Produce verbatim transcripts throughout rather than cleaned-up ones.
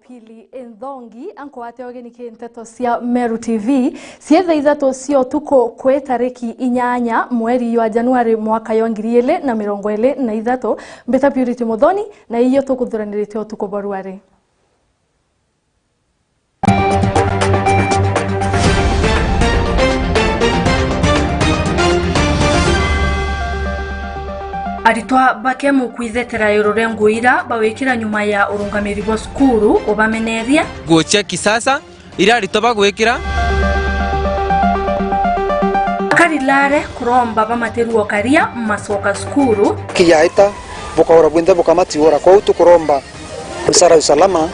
Pili Nthongi ankwate ugeni ki nteto cia Meru T V, cie thaa ithatu cia utuku kwi tariki inyanya mweri jwa Januari mwaka jwa ngiri ili na mirongo ili na ithatu. Mbita Purity Muthoni, na iyo tukuthuranirite utuku bwa ruari. Aritwa ba kemu kwithetera iguru ria nguo ira bawikira nyuma ya urungamiri bwa cukuru ubameneria. Nguo cia kisasa ira aritwa bagwikira. Akarilare kuromba bamatirua karia macoka cukuru. Kiyaita bukaura bwinthe bukamatiura, kwou tukuromba msara usalama.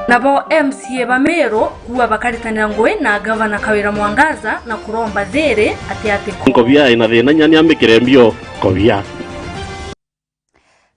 Nabo M C A ba Meru kuua bakaritanira ngugi na Gavana Kawira Mwangaza na kuromba thiri atiatikwa. Nkobia ina thina, nyani ambikire mbio nkobia.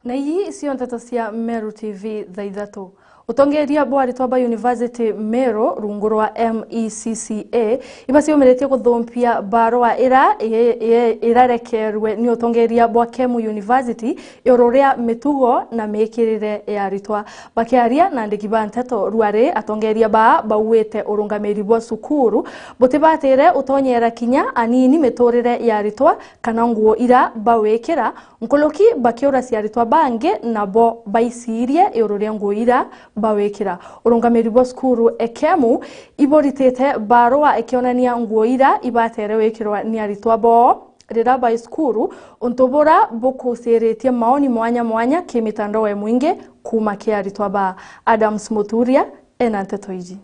Na ii icio nteto cia Meru T V thaa ithatu. Utongeria bwa aritwa ba University Meru rungu rwa M E C C A ibaciumiritie kuthumpia barua ira i-, i-, irarekerwe ni utongeria bwa Kemu University iguru ria mitugo na mikirire ya aritwa. Bakiaria na andiki ba nteto ruari, atongeria baa bauite urungamiri bwa cukuru butibatire utonyera kinya anini miturire ya aritwa kana nguo ira bawikira, nkuruki bakiuracia aritwa bangi nabo baicirie iguru ria nguo ira bawikira. Urungamiri bwa cukuru Ekemu iburitite barua ikionania nguo ira ibatere wikirwa ni aritwa boo riria bai cukuru, untu bura bukuciritie maoni mwanya mwanya ki mitandao ya mwingi kuuma ki aritwa ba. Adams Muturia ena nteto iji.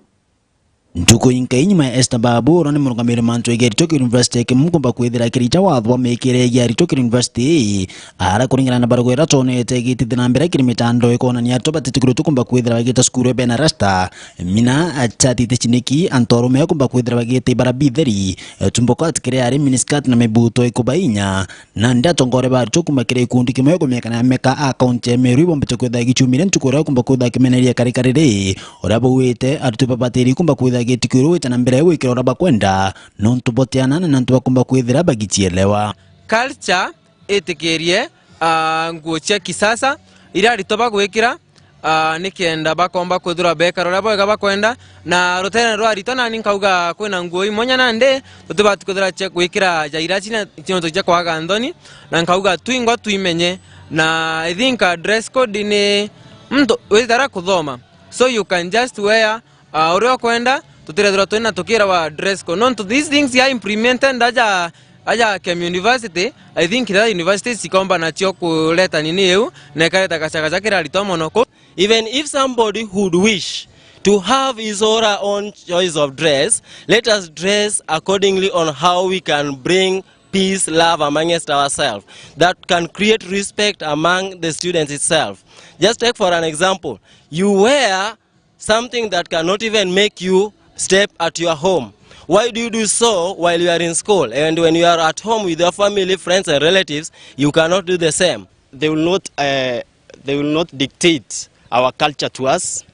Ntuku inkai nyuma ya Esther Babu, uria ni murungamiri mantu ya aritwa kiri university ya Kemu kumba kwithira akiricha watho bwa mikire ya aritwa kiri university ii, ara kuringana na barua iria twonete igitithia na mbere kiri mitandao ikonania aritwa batitikiritwe kumba kwithira bagita cukuru bena rasta, mina, chati iticiniki, antu arume kumba kwithira bagita ibara bitheri, tumbo cut kiri ari miniskirt na mibuto ikubainya. Nandi atongoria ba aritwa kuma kiri gikundi kimwe kumenya kana meka a kaunti ya Meru ibombete kwithira gichumire ntuku iria kumba kwithira kimeneria karikari ri, uria bauite aritwa babatiri kumba kwithira gitikiru wite na mbere gwikira uria bakwenda, nontu botianana na antu bakumba kwithira bagichielewa. Culture itikirie, ah, nguo cia kisasa iria aritwa bagwikira, ah, nikenda bakomba kwithirwa bekara uria bwega bakwenda. Na rutere rwa aritwa nani nkauga kwina nguo imwanya nandi tutibati kwithirwa cia gwikira ja ira cina cionto cia kwaga nthoni, na nkauga twingwa twimenye. Na I think, ah, dress code ni muntu witara kuthoma, so you can just wear, ah, uria ukwenda, tutirethirwa twina tukirawa dress code. Nontu these things are implemented aja, aja Kemu University, I think the universities cikomba nacio kureta nini iu, na ikareta gacagaca kiri aritwa mono. Even if somebody would wish to have his or her own choice of dress, let us dress accordingly on how we can bring peace, love amongst ourselves, that can create respect among the students itself. Just take for an example, you wear something that cannot even make you step at your home. Why do you do so while you are in school? And when you are at home with your family, friends, and relatives, you cannot do the same. They will not, uh, they will not dictate our culture to us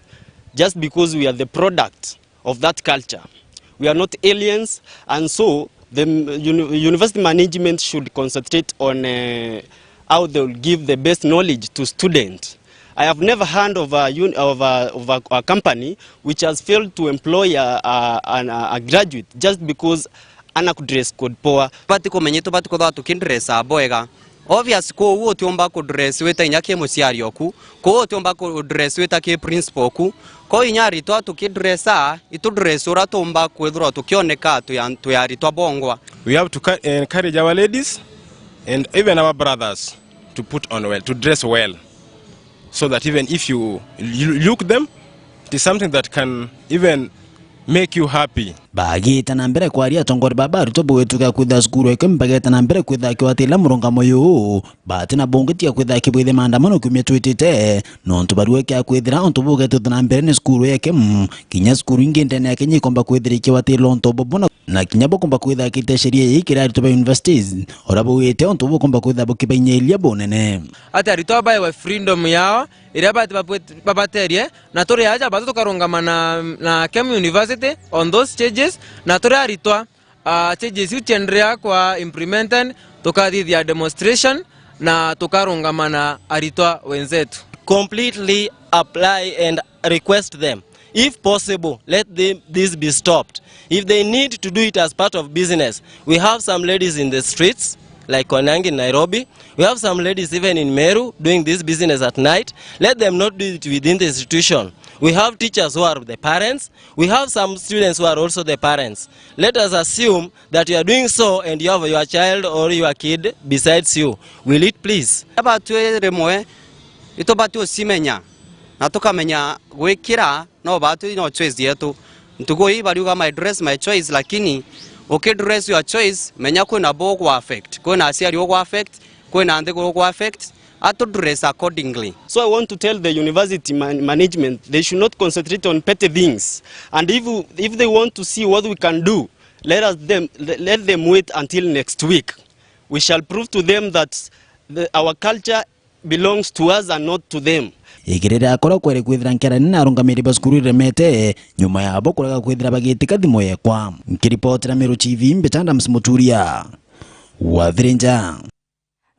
just because we are the product of that culture. We are not aliens, and so the m-, uni-, university management should concentrate on, uh, how they will give the best knowledge to students. I have never heard of a, uni-, of a, of a, a company which has failed to employ a, a, an, a graduate just because ana ku dress code poa. Bati kumenya tubati kuthwa tukidressa bwega. Obvious, kuu utiumba ku dress wita inya ki muciari oku, kuu utiumba ku dress wita ki principal oku. Kuu inya aritwa tukidressa, itu dress uria tuumba kwithirwa tukioneka twi a-, twi aritwa bongwa. We have to ca-, encourage our ladies and even our brothers to put on well, to dress well, so that even if you, you look them, it is something that can even make you happy. Bagita na mbere kwaria, atongoria baba aritwa bugitukia kwitha cukuru eke bageta na mbere kwitha kiwatila murungamo uyu. Bati na bungi tiga kwitha kibwithe maandamano kiumia twitite, nontu barua kia kwithira untu bugetutha na mbere ni cukuru eke, kinya cukuru ingi ndene ya Kenya ikomba kwithira ikiwatila untu bubu na, na kinya bukomba kwitha kite sheria ii kiri aritwa ba universities, uria bugite untu bukomba kwitha bukibainyiria bunene. Ati aritwa baewe freedom yao iria bati babwet-, babaterie, na turi aja batu tukarungama na, na Kemu University on those changes, na turi aritwa, ah, changes iu ciendelea kwa implemented, tukathithia demonstration na tukarungama na aritwa wenzetu. Completely apply and request them. If possible, let them, this be stopped. If they need to do it as part of business, we have some ladies in the streets, like Koinange in Nairobi. We have some ladies even in Meru doing this business at night. Let them not do it within the institution. We have teachers who are the parents. We have some students who are also the parents. Let us assume that you are doing so and you have your child or your kid besides you. Will it please? Aba twi rimwe, itubati ucimenya, na tukamenya gwikira no batu no choice yetu. Ntugu ii bariuga, "My dress, my choice," lakini ukidress your choice, menya kwina bo gwa affect, kwina aciari ugwa affect, kwina nthiguru ugwa affect, atu dress accordingly. So I want to tell the university man-, management, they should not concentrate on petty things. And if, if they want to see what we can do, let us them, let them wait until next week. We shall prove to them that the, our culture belongs to us and not to them. Igiri riakorwa kweri kwithira nkera nini na arungamiri ba cukuru iremete, nyuma yabo kurega kwithira bagitika thimu yekwa. Nkiripotera Meru T V, mbita Adams Muturia wa Thirinja.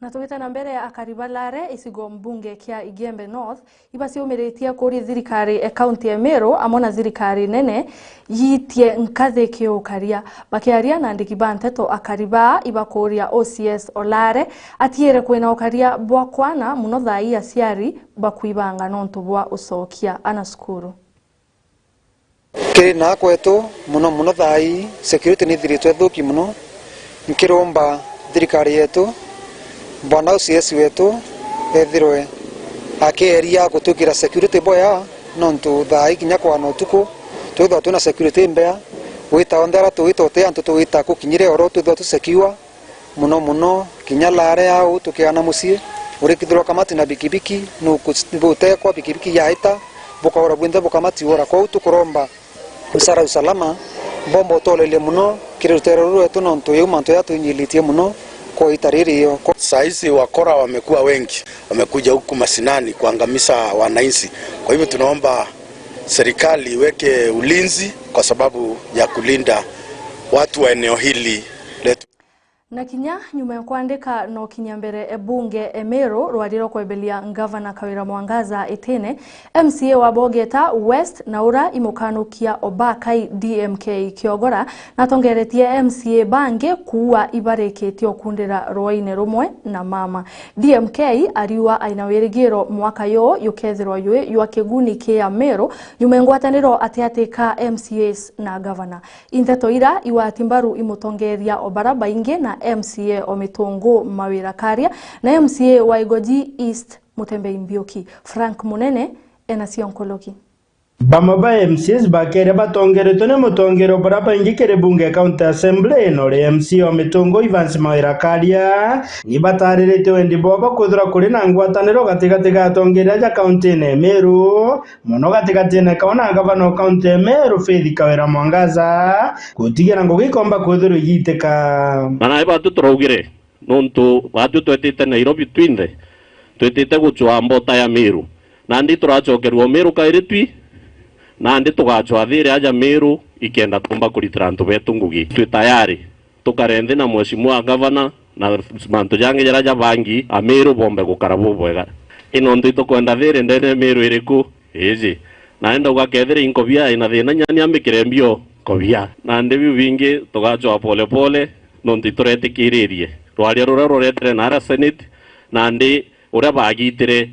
Na tugite na mbere, akari ba Lare, icigo mbunge kia Igembe North, ibaciumiritie kuri thirikari e kaunti ya Meru amwe na thirikari nene yiitie nkathi kiukaria. Bakiaria na andiki ba nteto, akari baa ibakuria O C S o Lare atiire kwina ukaria bwa kwana muno thaa ii aciari bakwibanga nontu bwa ucokia ana cukuru. Kiri na kwetu, muno muno thaa ii, security ni ithiritwe ithuki muno. Nkiromba thirikari yetu, bwana O C S wetu, ethirwe akieria gutwikira security bwea, nontu thaa ii kinya kwana utuku, twithwa twina security imbea. Gwita onthe ara tuwita, uti antu tuwita kukinyire oro, twithwa tu secure. Muno muno, kinya Lare au tukiana mucii, urikithirwa kamati na bikibiki, nuku-, nutekwa bikibiki yaita, bukaura bwinthe bukamatiura. Kwou tukuromba wizara ya usalama, bomba utolerie muno kiri rutere ruru rwetu, nontu yau mantu ya twinyilitie muno kwa ita riri iyo. Saa hizi wakora wamekuwa wengi, wamekuja huku mashinani kuangamiza wananchi. Kwa hivyo tunaomba serikali iweke ulinzi kwa sababu ya kulinda watu wa eneo hili letu. Na kinya nyuma ya kwandika no kinya mbere e bunge e Meru rwari rwa kweberia ngavana Kawira Mwangaza itine, M C A wa Bogeta West na ura imukanukia Obakai D M K Kiogora natongeretie M C A bangi kuua ibarikitie ukundira rwaine rumwe na mama. D M K ariua aina wirigiro mwaka yo yukethirwa yui jwa kiguni kia Meru nyuma ya ngwataniro atiati ka M C As na ngavana. Inteto ira igwati mbaru imutongeria o bara baingi na M C A o Mitungu Mawira Karia na M C A wa Igoji East Mutembei Mbiuki. Frank Munene ena cio nkuluki. Bamwe ba M C As bakeria batongeretwe ni mutongeria o bara baingi kiri bunge ya County Assembly, na uri M C A o Mitungu Evans Mawira Karia ni batariritie wendi bwao bwa kwithirwa kuri na ngwataniro gatigati ga atongeria aja kaunti-ini ya Meru, mono gatigati-ini kao na ngavana o kaunti ya Meru Faith Kawira Mwangaza, gutigira ngugi ikomba kwithirwa igiitika. Na nae batu turaugire, nontu batu twetite Nairobi twinthe, twetite gucwaa mbota ya Meru. Nandi turacokerua o Meru kairi twi, nandi tugacwaa thiiri aja Meru ikenda tumba kuritira antu betu ngugi. Twi tayari tukare nthi na Mheshimiwa Gavana na mantu jangi jaria jabangi, Ameru bombe gukara bubwega. I nontu itukwenda thiiri ndene ya Meru iriku? Iji. Naenda ugakethira inkobia ina thina nyani ambikire mbio nkobia. Nandi biu bingi tugacwaa pole pole, nontu ituretikiririe. Rwaria ruria ruretire naria Senate, nandi uria bagitire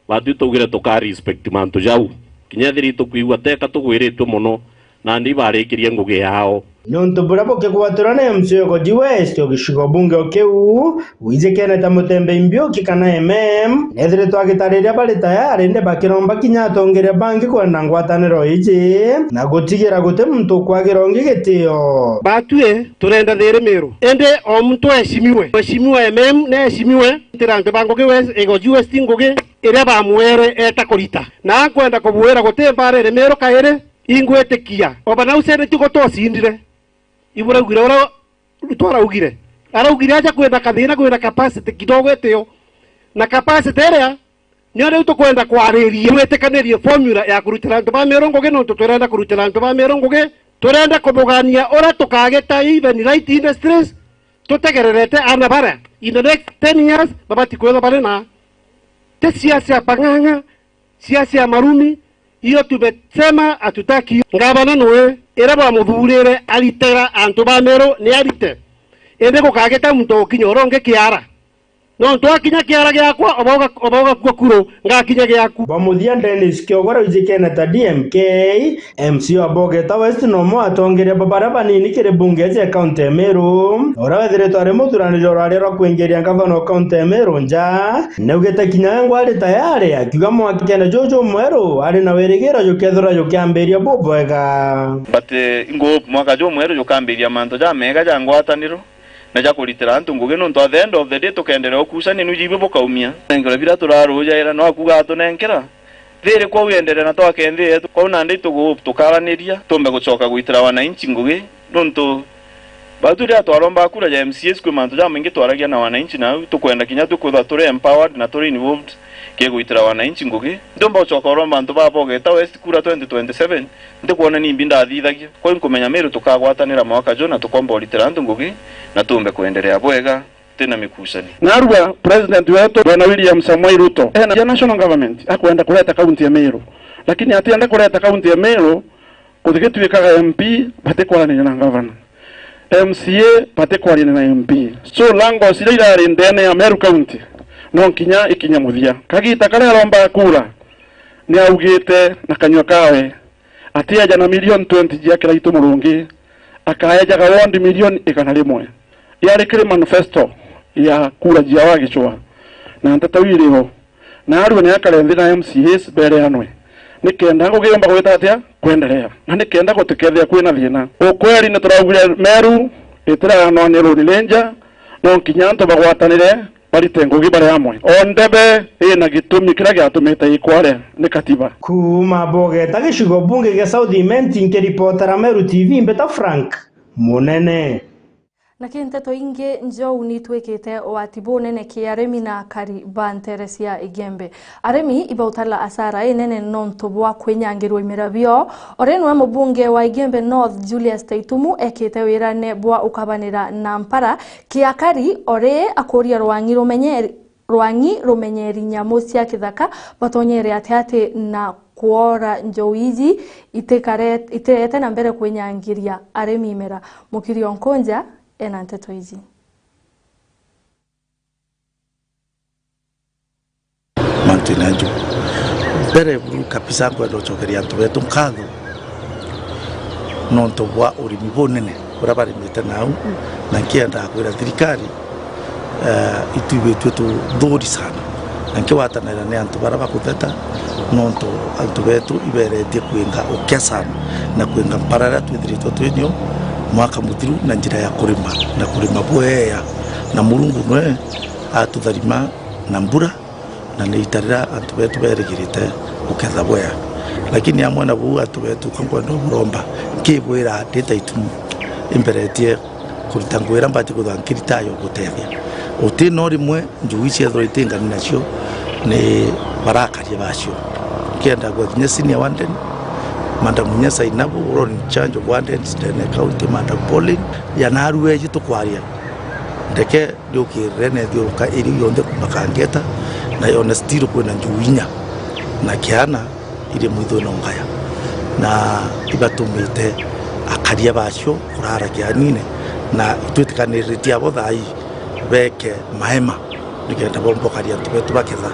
Batu tugire tuka respect mantu jau. Kinya ethira itukwigua teka tugwiritue mono, nandi ibarikirie ngugi yao. Niuntu buria bukigwatirwa ni M C A o Igoji West o gicigo bunge o kiu, wijikene ta Mutembei Mbiuki kana M M, nethiritwe agitariria bari tayari, indi bakiromba kinya atongeria bangi kwenda ngwataniro iji, na gutigira guti muntu ukwagira ungi gitio. Batue turenda thiiri Miru, indi o muntu aheshimiwe. Mheshimiwa M M ni aheshimiwe, tira antu ba ngugi West, Igoji West ngugi, iria bamwere eta kurita. Na nkwenda kubwira guti mbaara iri Miru kairi, ingwitikia. Obana Hussein ti gutwacindire. Iburaugire uria Ruto araugire. Araugire aja kwina kathina, kwina capacity kidogo itio. Na capacity iria nio riu tukwenda kwariria, twitikanirie formula ya kurutira antu ba Miru ngugi, nontu twirenda kurutira antu ba Miru ngugi. Turenda kumugania uria tukagita even light industries, tutegererete ana baria in the next ten years babati kwithwa bari na ti siasa ya pang'ang'a, Siasa ya marumi, hiyo tumesema hatutaki. Ngavana nwe, ira bwamuthuurire aritira antu ba Meru, ni arite. Indi gukagita muntu ukinya uria ungi kiara. Nontu akinya kiara giakwa, oba uga-, oba ugakua kuru, ngakinya giaku. Bwa muthia, Dennis Kiogora wijikene ta D M K, M C A wa Bogeta West, nomo atongeria ba baria banini kiri bunge ya kaunti ya Meru, uria wethiritwe ari muthuranire urari rwa kwingiria ngavana wa kaunti ya Meru nja, naugite kinya we ngwari tayari, akiuga mwakene juju mweru ari na wirigiro jukethirwa jukiambiria bubwega. But, eh, ingo hope mwaka jumweru jukambiria mantu jamega ja ngwataniro na ja kuritira antu ngugi, nontu at the end of the day tukenderea ukucania nuju ibui bukaumia. Nenkerwa biria turarujaira, no akuga atunenkera. Thiri kwou yenderea na twake nthi yetu. Kwou nandi tugu-, tukaraniria, tumbe gucoka gwitira wananchi ngugi, nontu bau riria twaromba kura ja M C As, kwi mantu jamaingi twaragia na wananchi, nau tukwenda kinya twi kwithirwa turi empowered na turi involved kigwitira wananchi ngugi. Ntiumba gucoka uromba antu ba Bogeta West kura twenty twenty-seven, ntikwona nimbi ndathithagia. Kwou nkumenya Meru tukagwatanira mwaka ju na tukomba uritira antu ngugi na tumbe kwenderea bwega. Tina mikucanio. Narua president wetu Bwana William Samoei Ruto ena ya national government akwenda kureta kaunti ya Meru, lakini atienda kureta kaunti ya Meru kutigituikaga M P batikwaraniria na governor, M C A batikwaraniria na M P. So lango ciria irari ndene ya Meru County no nkinya ikinya muthia. Kagita karia aromba kura ni augite na kanyua kawe, atieja na milioni twenty cia Kiraitu Murungi, akaejaga ward milioni igana rimwe. Yari kiri manifesto ya kura cia Wagicua, na nteto iriho. Narua ni akare nthi na M C As bereanwe, nikenda ngugi yumba gwita atia kwenderea, na nikenda gutikethia kwina thina. Ukweri ni turaugire Meru itiraganwa ni runi ni nja, no nkinya antu bagwatanire, barite ngugi bari amwe. O ndebe ina gitumi kiria giatumite ikware ni katiba. Kuuma Bogeta, gicigo bunge gia South Imenti, nkiripotera Meru T V, mbita Frank Munene. Na ki nteto ingi, njou nitwikite ugwati bunene ki arimi na akari ba ntere cia Igembe. Arimi ibautara asara inene nontu bwa kwinyangirwa imera bio. Ori nwe mubunge wa Igembe North, Julius Taitumu, ekite wirane bwa ukabanira na mpara ki akari, ori akuria rwang'i rumenye-, rwang'i rumenyeri nyamu cia kithaka batonyere ati ati na kwora njou iji itikare-, itirete na mbere kwinyangiria arimi imera. Mukiri Onkonja ena nteto iji. Mantu ina nju. Mbere buru kabisa, nkwenda ucokeria antu betu nkatho nontu bwa urimi bunene buria barimite nau, na nkiendaa kwira thirikari, eh, itwibitue tuthuri sana, na nkigwatanira ni antu baria bakutheta, nontu antu betu iberetie kwinga ukia sana na kwinga mpara iria twithiritwe twinio mwaka muthiru na njira ya kurima na kurima bwea, na Murungu nwe atutharima na mbura, na ni ita riria antu betu berigirite guketha bwea. Lakini amwe na buu, antu betu, ka nkwenda uburomba, nkibwira ndi ta Itumu, imberetie kurita ngugi iria mbati kwithirwa nkirita ya gutethia. Uti no rimwe njuu iciethirwa itingani nacio ni barakaria bacio. Nkienda gwa kinya senior warden, Madam Munya Sainabu, uria in charge of wardens ndene county, Madam Pauline, ya narua iji tukwaria. Ndeke ndiukirire na ithiuruka iriu yonthe kuma Kangeta, na yona still kwina njuu inya na kiana iri mwitho na ungaya, na ibatumite akaria bacio kurara kianine, na itwitikaniritie abo thaa ii beke maema nikenda bomba ukaria antu betu baketha.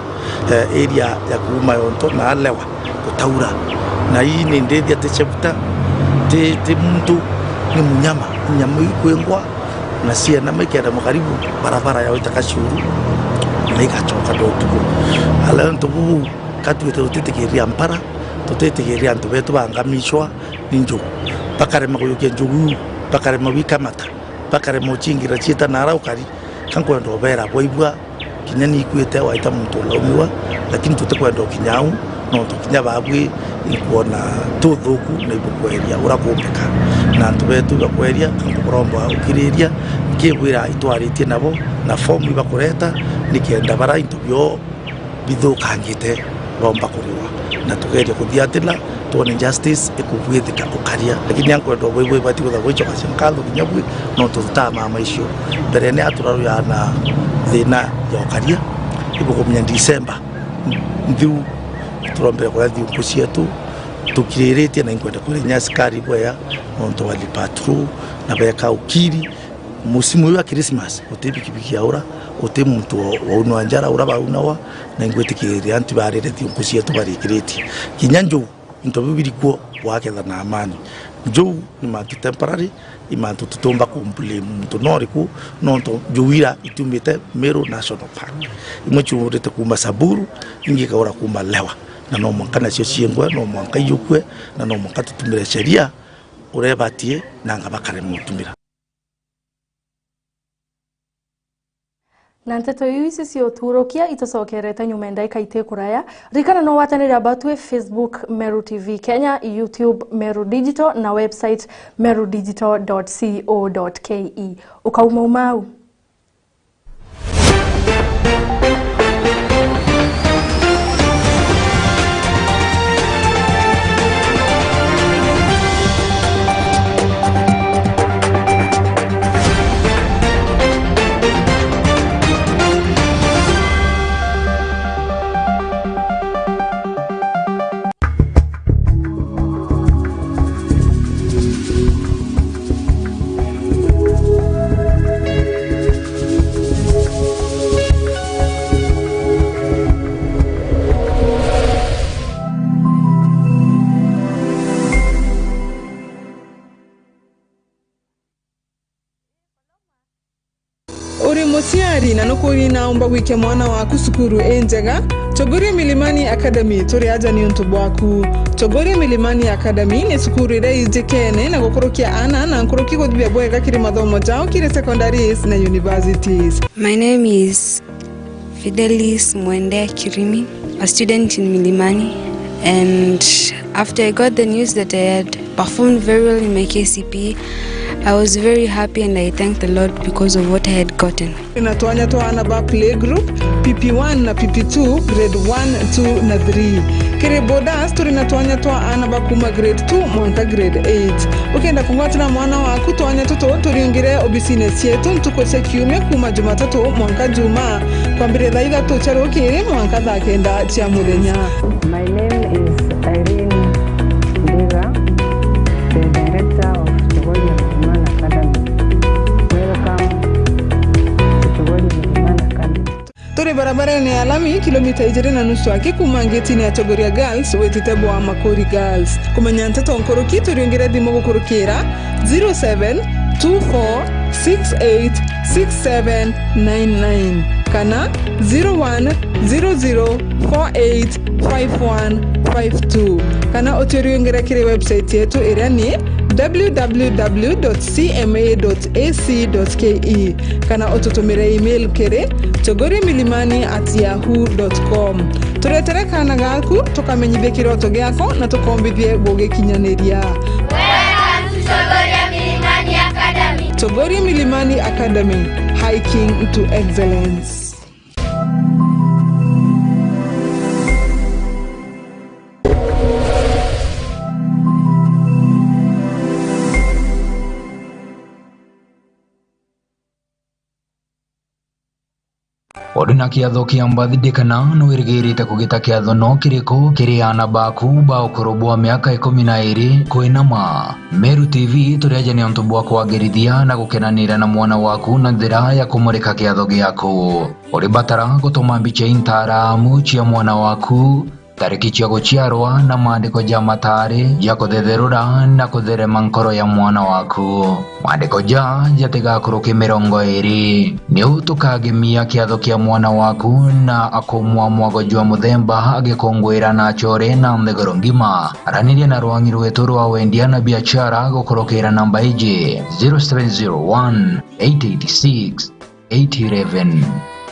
Eh, area ya kuuma yonto na alewa gutaura, na ii ni ndithia ti chebuta, ti, ti muntu, ni munyama, nyamu ikwingwa, na ciana maikenda mukaribu barabara ya wita Kacuru, na igacoka ndo utuku. Ala antu bubu katuite tutitikiria mpara, tutitikiria antu betu bangamicwa ni njugu, bakarema kuyukia njugu iu, bakarema gwikamata, bakarema ucingira ciita nara ukari. Ka nkwenda ubera bwaibua, kinya ni ikwite waita muntu ulaumiwa, lakini tutikwenda ukinya au, nontu kinya babui inkwona tuthuku na ibukweria uria kumbika. Na antu betu ibakweria, ka nkuburomba ukiriria, nkibwira itwaritie nabo, na fomu ibakureta, nikenda bara into bio bithukangite baumba kuriwa, na tugeria kuthiatira twone justice ikubwithika ukaria. Lakini ankwenda ubwibwe ibati kwithirwa bwicokacia nkatho kinya bwi, nontu tutamama icio. Mbere ni aturaruya na thina ya ukaria, ibukumenya December nthiu Turombere kuria thiunku cietu tukiriritie, na inkwenda kwira inya asikari bwea nontu bari patrol na beka ukiri. Musimu uyu wa Christmas, guti pikipiki yaura, guti muntu wa-, waunwa njara ura baunawa, na ingwitikiria antu barire thiunku cietu barikiritie. Kinya njou, into biu biri kuo, gwaketha na amani. Njou ni mantu temporary, i mantu tutiumba kumblame muntu no uriku, nontu njou ira itiumite Meru National Park. Imwe ciurite kuuma Samburu, ingi ikaura kuuma Lewa, na no mwanka nacio ciengwe, no mwanka iyukue, na no mwanka tutumire sheria uria ibatie, nanga bakaremwa gutumira. Na nteto iu ici cia uturukia itucokerete nyuma ya ndaika iti kuraya. Ririkana no watanire abatwi Facebook Meru T V Kenya, YouTube Meru Digital na website meru digital dot co dot ke. Ukaumauma au. Uri muciari na nukuuri naumba gwikia mwana waku cukuru injega? Chogoria Milimani Academy turi aja niuntu bwaku. Chogoria Milimani Academy ni cukuru iria ijikene na gukurukia aana na nkuruki kuthithia bwega kiri mathomo jao kiri secondaries na universities. My name is Fidelis Mwende Kirimi, a student in Milimani, and after I got the news that I had performed very well in my K C P E, I was very happy and I thanked the Lord because of what I had gotten. Turi na twanya twa aana ba playgroup, P P one na P P two, grade one, two na three. Kiri boarders, turi na twanya twa aana ba kuuma grade two mwanka grade eight. Ukenda kungwatira mwana waku twanya tutu, turiungire obisine cietu ntuku cia kiumia kuuma Jumatatu mwanka Juma, kwambiria thaa ithatu cia rukiri mwanka thaa kenda cia muthenya. My name is Irene Ndiga, the director of Chogoria Milimani Academy. Welcome to Chogoria Milimani Academy. Turi barabarene ya lami, kilomita ijiri na nusu aki kuuma ngetine ya Chogoria Girls witite bwa Makuri Girls. Kumenya nteto nkuruki, turiungire thimu gukurukira zero seven two four six eight six seven nine nine kana zero one zero zero four eight five one five two, kana uturiungire kiri website yetu iria ni w w w dot c m a dot a c dot k e, kana ututumire email kiri chogoria milimani at yahoo dot com. Turetere kaana gaku, tukamenyithie kiroto giako na tukombithie gugikinyaniria. Welcome to Chogoria Milimani Academy. Chogoria Milimani Academy, hiking to excellence. Uri na kiatho kia birthday kana ni wirigirite kugita kiatho no kiriku kiri aana baku ba ukuru bwa miaka ikumi na iri kwinama? Meru T V turi aja niuntu bwa kwagirithia na gukenanira na mwana waku na njira ya kumurika kiatho giaku. Uri batara gutuma mbicha intaramu cia mwana waku, tariki cia guciarwa na maandiko ja matari ja kuthetherura na kutherema nkoro ya mwana waku. Maandiko ja jatigakuruke mirongo iri. Niu tukagemia kiatho kia mwana waku na akumwa mwago jwa muthemba agikunguira na achore na nthiguru ngima. Araniria na rwangi rwetu rwa wendia na biachara gukurukira namba iji, zero seven zero one, eight eight six, eight eleven.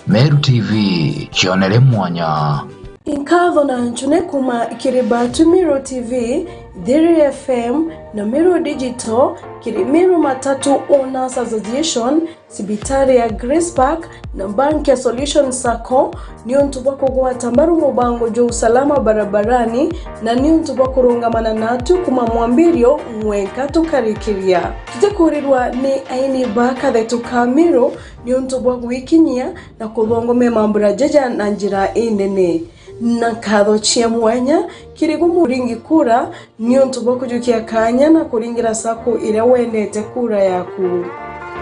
Meru T V, cionere mwanya. Inkatho na ncune kuma kiri Batu Meru T V, Thiri F M na Meru Digital, kiri Meru Matatu Owners Association, cibitari ya Grace Park na banki ya Solution Sacco, niuntu bwa kugwata mbaru mubango jwa usalama barabarani na niuntu bwa kurungamana natu kuma mwambirio mwenka tukarikiria. Tutikurirwa ni aini ba kathetu ka Meru niuntu bwa gwikinyia na kuthongomia mambura jaja na njira inene. Na nkatho cia mwanya kiri gwe muringi kura niuntu bwa kujukia kanya na kuringira sacco iria wendete kura yaku.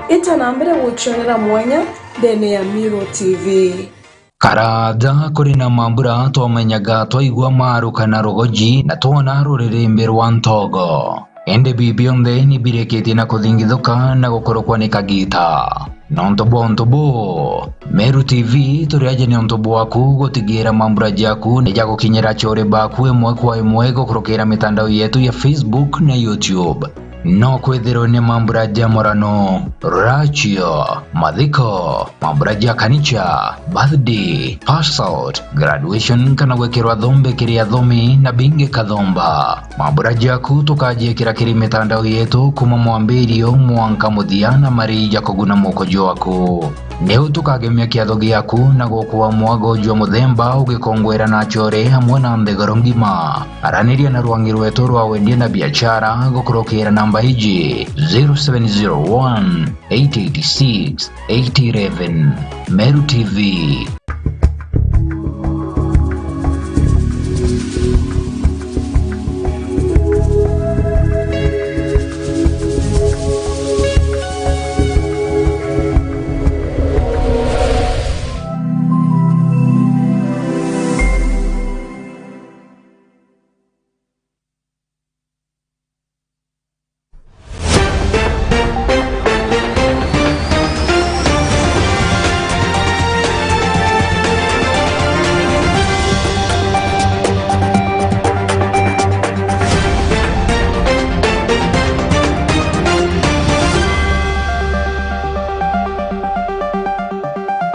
Ita na mbere gucionera mwanya ndene ya Miro T V. Karaja kuri na mambura twamenyaga twaigua maruka na rugoji na twona ruririmbi rwa ntogo. Indi bi bionthe ni birikitie na kuthingithuka na gukurukwa ni kagita. Nontu bwa untu buu, Meru T V turi aja ni untu bwaku gutigira mambura jaku ni jagukinyira achore baku imwe kwa imwe gukurukira mitandao yetu ya Facebook na YouTube. No kwithirwe ni mambura ja murano, rachio, mathiko, mambura ja kanicha, birthday, pass out, graduation kana gwikirwa thombe kiri athomi na bingi kathomba. Mambura jaku tukajiikira kiri mitandao yetu kuma mwambirio mwanka muthia na marii ja kuguna muko jwaku. Niu tukagemia kiatho giaku na gukua mwago jwa muthemba ugikongwera na achore amwe na nthiguru ngima. Araniria na rwangi rwetu rwa wendia na biachara gukurukira namba iji, zero seven zero one, eight eight six, eight eleven. Meru T V.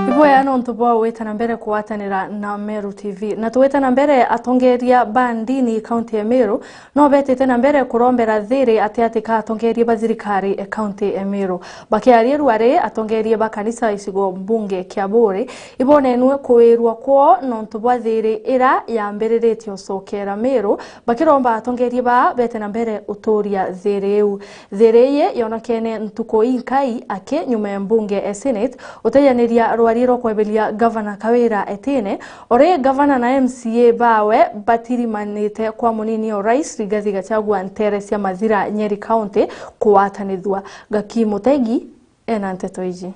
Ibwega nontu bwa gwita na mbere kugwatanira na Meru T V. Na tugwita na mbere, atongeria ba ndini kaunti ya Meru no betite na mbere kurombera thiri atiati ka atongeria ba thirikari e kaunti e Meru. Bakiaria ruari, atongeria ba kanisa icigo mbunge kia Buuri ibonenue kuwirua kwoo nontu bwa thiri ira yambiriritie ucokera Meru, bakiromba atongeria baa bete na mbere uturia thiri iu. Thiri iyi yonekene ntuku inkai aki nyuma ya mbunge e Senate utejaniria rwari rwa kweberia gavana Kawira etine, ori gavana na M C A bawe batirimanite kwa munini o rais Rigathi Gachagua ntere cia Mathira, Nyeri County, kugwatanithua. Gaki Mutegi ena nteto iji.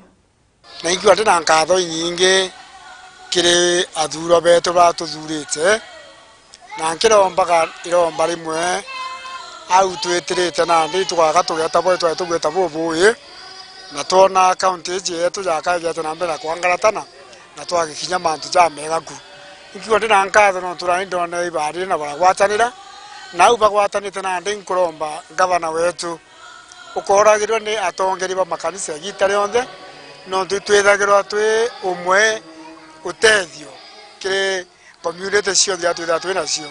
Na ingiuga ndi na nkatho inyingi kiri athuurwa beetu baria tuthurite, na nkirombaga iromba rimwe au twitirite nandi tugaga tugeta bwe twari tugwita bubui, na twona kaunti iji yeetu yakaigete na mbere na kwangaratana, na twagikinya mantu jamega ku. Ingiuga ndi na nkatho nontu nani ndonere ibaarire na baragwatanira, na au bagwatanite nandi nkuromba ngavana weetu ukooragirwe ni atongeria ba makanisa igiita rionthe, nontu itwithagirwa twi umwe utethio kiri community cionthe iria twithagirwa twi nacio.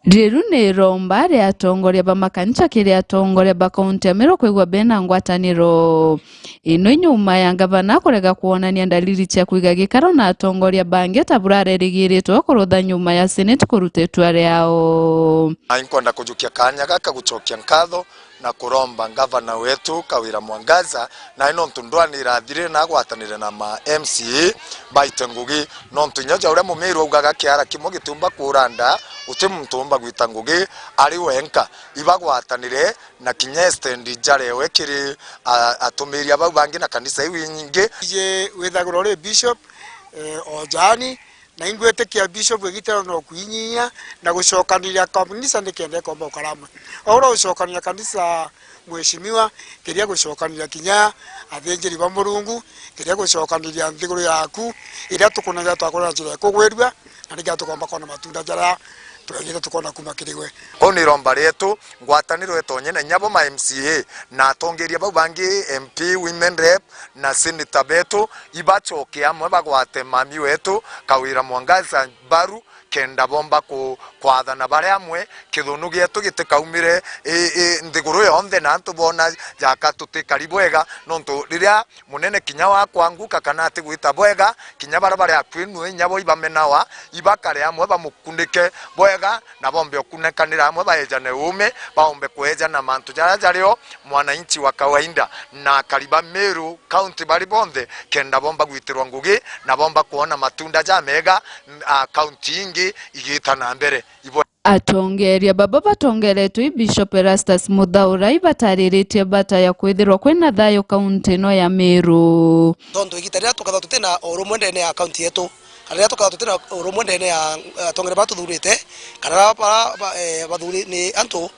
Riu ni iromba ria atongoria ba makanisa kiri atongoria ba kaunti ya Meru kwigua bena ngwataniro. Ino i nyuma ya ngavana kurega kwonania ndariri cia kwiga gikaro na atongoria bangi ta buria arerigiritwe kurutha nyuma ya Senate kuruta itua riao. Na inkwenda kujukia kaanya gaka gucokia nkatho na kuromba ngavana wetu Kawira Mwangaza, na nontu ndwani irathirire na agwatanire na ma M C A baite ngugi, nontu inya ja uria Mumiru augaga, kiara kimwe gitiumba kuura nda, guti muntu umba gwita ngugi ari wenka. Ibagwatanire na kinya estendi jarewe kiri, a-, atumiria bau bangi na kanisa iu inyingi. Iji withagirwa uri bishop, eh, o jaani, na ingwitikia bishop igitero no kuinyinya na gucokaniria kanisa nikenda ikomba gukara amwe. O uria ucokaniria kanisa, mheshimiwa, kiria gucokaniria kinya athinjiri ba Murungu, kiria gucokaniria nthiguru yaku, iria tukunagira twakura na njira ikugwirua, na nikia tukomba kwona matunda jaria twegite tukona kuma kiri gwe. Kou ni iromba rietu, ngwataniro itonye na inya bo ma M C A na atongeria bau bangi, M P, women rep na senator betu, ibacoke amwe bagwate mami wetu Kawira Mwangaza mbaru, kenda bomba ku-, kwathana bari amwe, kithunu gietu gitikaumire, i, i, nthiguru yonthe, na antu boona jaka tutikari bwega, nontu riria munene kinya wakwa nguka kana atigwita bwega, kinya baria bari akui nue inya bo ibamenawa, ibakare amwe bamukunike bwega, na bombe ukunekanira amwe, baejane uume, baombe kuejana mantu jaria jario mwananchi wa kawaida, na akari ba Meru County bari bonthe, kenda bomba gwitirwa ngugi, na bomba kwona matunda jamega, a, county ingi igita na mbere. Ibo- Atongeria baba batongeretwe i Bishop Erastus Muthaura ibatariritie bata ya kwithirwa kwina thayu kaunti ino ya Meru. Tontu igita riria tukethirwa tutina urumwe ndene ya kaunti yetu, kana riria tukethirwa tutina urumwe ndene ya, eh, atongeria baria tuthurite, kana baria ba, ba, eh, bathuri ni antu,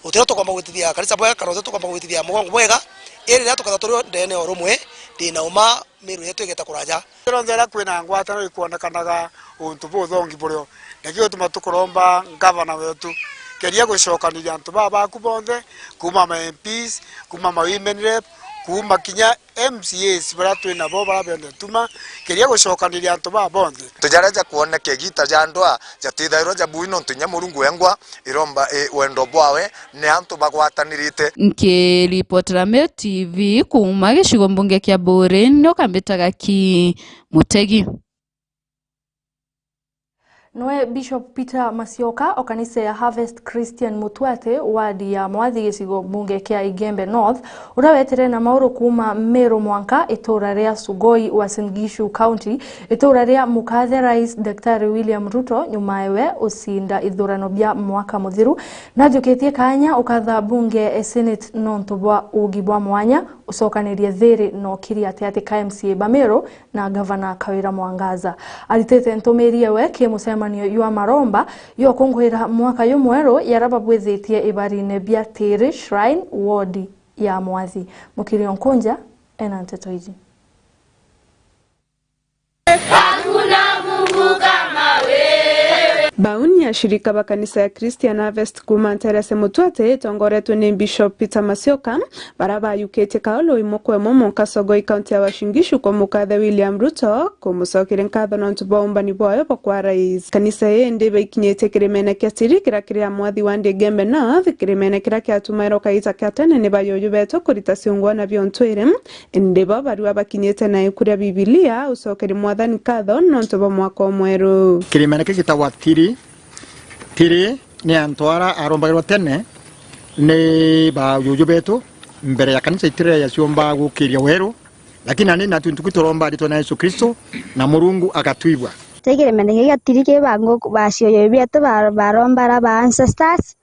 gutiria tukwamba gwitithia kanisa bwega, kana gutiria tukwamba gwitithia mugongo bwega. Iri riria tukethirwa turi ndene ya urumwe, ndina uma Meru yetu igeta kuraja. Cionthe iria kwina ngwataniro ikwonekanaga untu buthongi burio. Nakio gituma tukuromba ngavana wetu, keria gucokaniria antu baba baku bonthe, kuuma ma M Ps, kuuma ma women rep, kuuma kinya M C As baria twi nabo baria benthe tuma, keria gucokaniria antu baba bonthe. Tujareja kwoneka igita ja ndwaa jatithairwa jabui, nontu inya Murungu wengwa iromba, i, wendo bwawe ni antu bagwatanirite. Nkiripotera Meru T V kuuma gicigo mbunge kia Buuri, nio kambitaga ki Mutegi. Noe Bishop Peter Masioka o kanisa ya Harvest Christian Mutwate, wadi ya Mwathi, gicigo mbunge kia Igembe North, uria wetire na mauru kuuma Meru mwanka itura ria Sugoi, Uasin Gishu County, itura ria mukathe Rais Daktari William Ruto, nyuma ewe ucinda ithurano bia mwaka muthiru, najukitie kanya ukatha bunge e Senate nontu bwa ugi bwa mwanya, ucokanirie thiri na ukiri atiati ka M C A ba Meru na Gavana Kawira Mwangaza. Aritite ntumiri ewe ki mucemanio jwa maromba jwa kunguira mwaka jumweru, jaria babwithitie ibarine bia Tiri Shrine, ward ya Mwathi. Mukiri Onkunja ena nteto iji. Hakuna Mungu kama wewe. Bau ni ashirika ba kanisa ya Christian Harvest kuuma Nterese Mutwate, itongoretwe ni Bishop Peter Masioka, baria bayukitie kaulu imwe kwa imwe mwanka Sogoi, kaunti ya Uasin Gishu, kwa mukathe William Ruto, kumucokeria nkatho nontu bwa umbani bwayo bwa kwa rais. Kanisa ii indi baikinyite kirimene kia Tiri, kiria kiri a Mwathi ward Igembe North, kirimene kiria kiatumairwa kaita kia tene ni bayuyu betu kurita ciungwana bia untwiri, indi bo barua bakinyite na ikuria Bibilia, ucokeria Mwathani nkatho nontu bwa mwaka umweru. Kirimene kii gitagwa Tiri. Tiri ni antu ara arombagirwa tene ni bayuyu betu mbere ya kanisa itire yaciomba gukiria weru, lakini ani natu ntuku turomba ritwa na Yesu Kristo na Murungu agatwigua. Kii kirimene giki gia Tiri ki bangu, bayuyu betu ba-, baromba ara ba ancestors.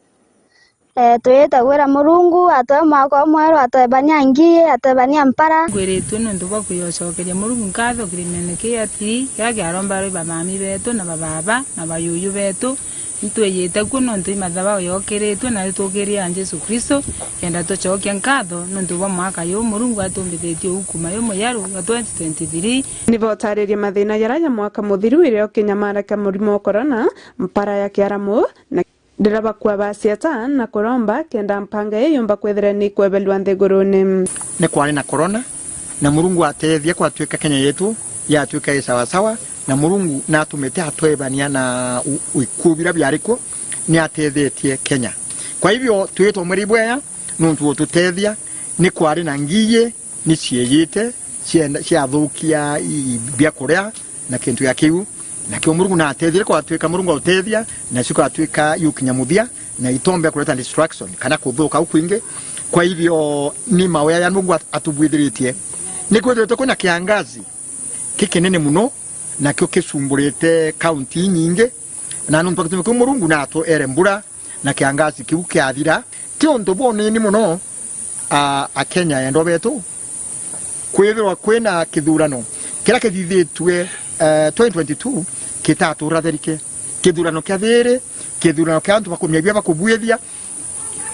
Eh, twite gwira Murungu atwe mwaka umweru, atwebania ngii, atwebania mpara. Ngwiritue nontu bwa kwiyocokeria Murungu nkatho kirimene kii gia Tiri, kiria kiarombarwe i bamami betu na bababa na bayuyu betu. Nitwijite kuo nontu i mathabagu yokiritue, na nitukiria Jesu Kristo, kenda tucokia nkatho nontu bwa mwaka juu Murungu atumbithitie uu kuuma ju mujeru jwa twenty twenty-three. Nibo utaririe mathina jaria ja mwaka muthiru irio kinyamara kia murimo wa corona, mpara ya kiaramu, na riria bakua bacieta na kuromba kenda mpanga ii yumba kwithira ni ikwebelua nthigurune. Ni kwari na corona, na Murungu atethia kwatwika Kenya yetu yatwika i sawasawa, na Murungu natumite atwebania na u-, ikuo biria biari kuo, ni atethetie Kenya. Kwa hivyo, twitwa mweri bwea nuntu ututethia, ni kwari na ngii ni ciejite, cienda-, ciathukia i-, biakuria na kintu gia kiu. Nakio Murungu nateethire kwatwika Murungu autethia, na cikwatwika iukinya muthia, na itombe kureta destruction kana kuthuka u kwingi. Kwa hivyo, ni mawea ya Murungu at-, atubwithiritie. Ni kwithirite kwina kiangazi kikinene muno, nakio kisumburite kaunti inyingi, na nuntu bwa gitumi kiu Murungu natwere mbura, na kiangazi kiu kiathira. Ti untu bwa unini muno, a, Akenya endwa betu, kwithirwa kwina kithurano kiria kithithitue, eh, twenty twenty-two kitaturatherike. Kithurano kia thiri, kithurano kia antu bakumia bia bakubwithia,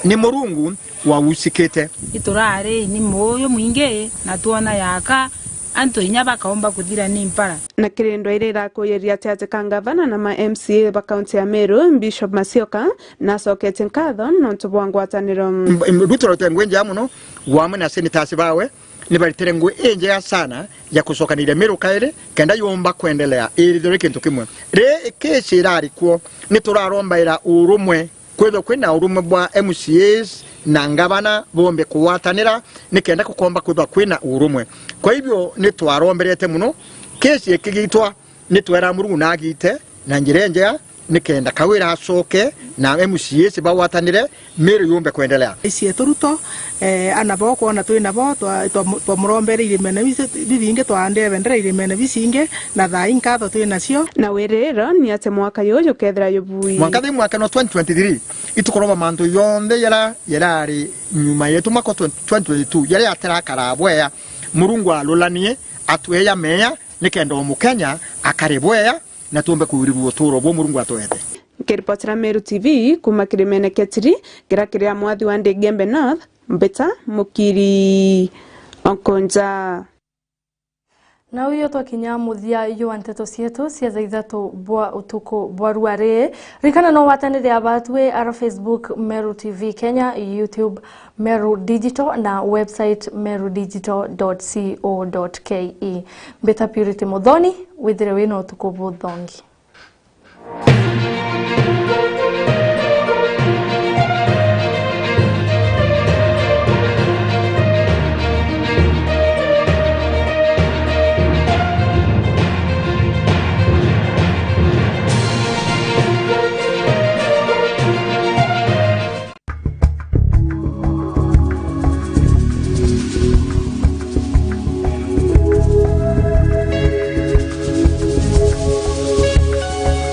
ni Murungu waucikite. Iturari ni muuyu mwingi, na twona yaka antu inya bakaumba kuthira ni mpara. Na kiri ndwaire irakuyiria ati ati ka ngavana na ma M C A ba kaunti ya Meru, Bishop Masioka, nacoketie nkatho nontu bwa ngwataniro. M-, m-, Ruto rote ngwe njaa muno, wamwe na senators bawe, Ni baritire ngugi injega sana ya kucokaniria Meru kairi kenda yumba kwendelea irithirwe kintu kimwe. Ri kesi irari kuo, ni turarombaira urumwe, kwithwa kwina urumwe bwa M C As na ngavana bombe kugwatanira, ni kenda kukomba kwithwa kwina urumwe. Kwa hivyo ni twaromberete muno kesi ikigitwa, ni twera Murungu nagite na njira injega, ni kenda Kawira acoke na M C As bagwatanire, Meru yumbe kwendelea. Ici etu Ruto, eh, ana bo kwona twi nabo, twa-, twa-, twamurombereire irimene bici-, bibingi, twaandebendera irimene bicingi, na thaa ii nkatho twi nacio. Na wiriro ni ati mwaka juju jukethira jubui. Mwanka thi mwaka no twenty twenty-three, itukuroba mantu jonthe jara jarari nyuma yetu mwaka twenty twenty-two, jaria jatirakara bwea. Murungu arulanie, atwea meya, nikenda o Mukenya akare bwea, na tuumbe kurirua uturo buu Murungu atwete. Nkiripotera Meru T V kuuma kirimene kia Tiri, ngira kiria mwathi wa Ndigembe North, Mbita Mukiri Onkonja. Na uyo twakinya muthia jwa nteto cietu cia thaa ithatu bwa utuku bwa ruari. Ririkana no watanire abatwi ara Facebook Meru T V Kenya, YouTube Meru Digital na website meru digital dot co dot ke. Mbita Purity Muthoni, withire wina utuku buthongi.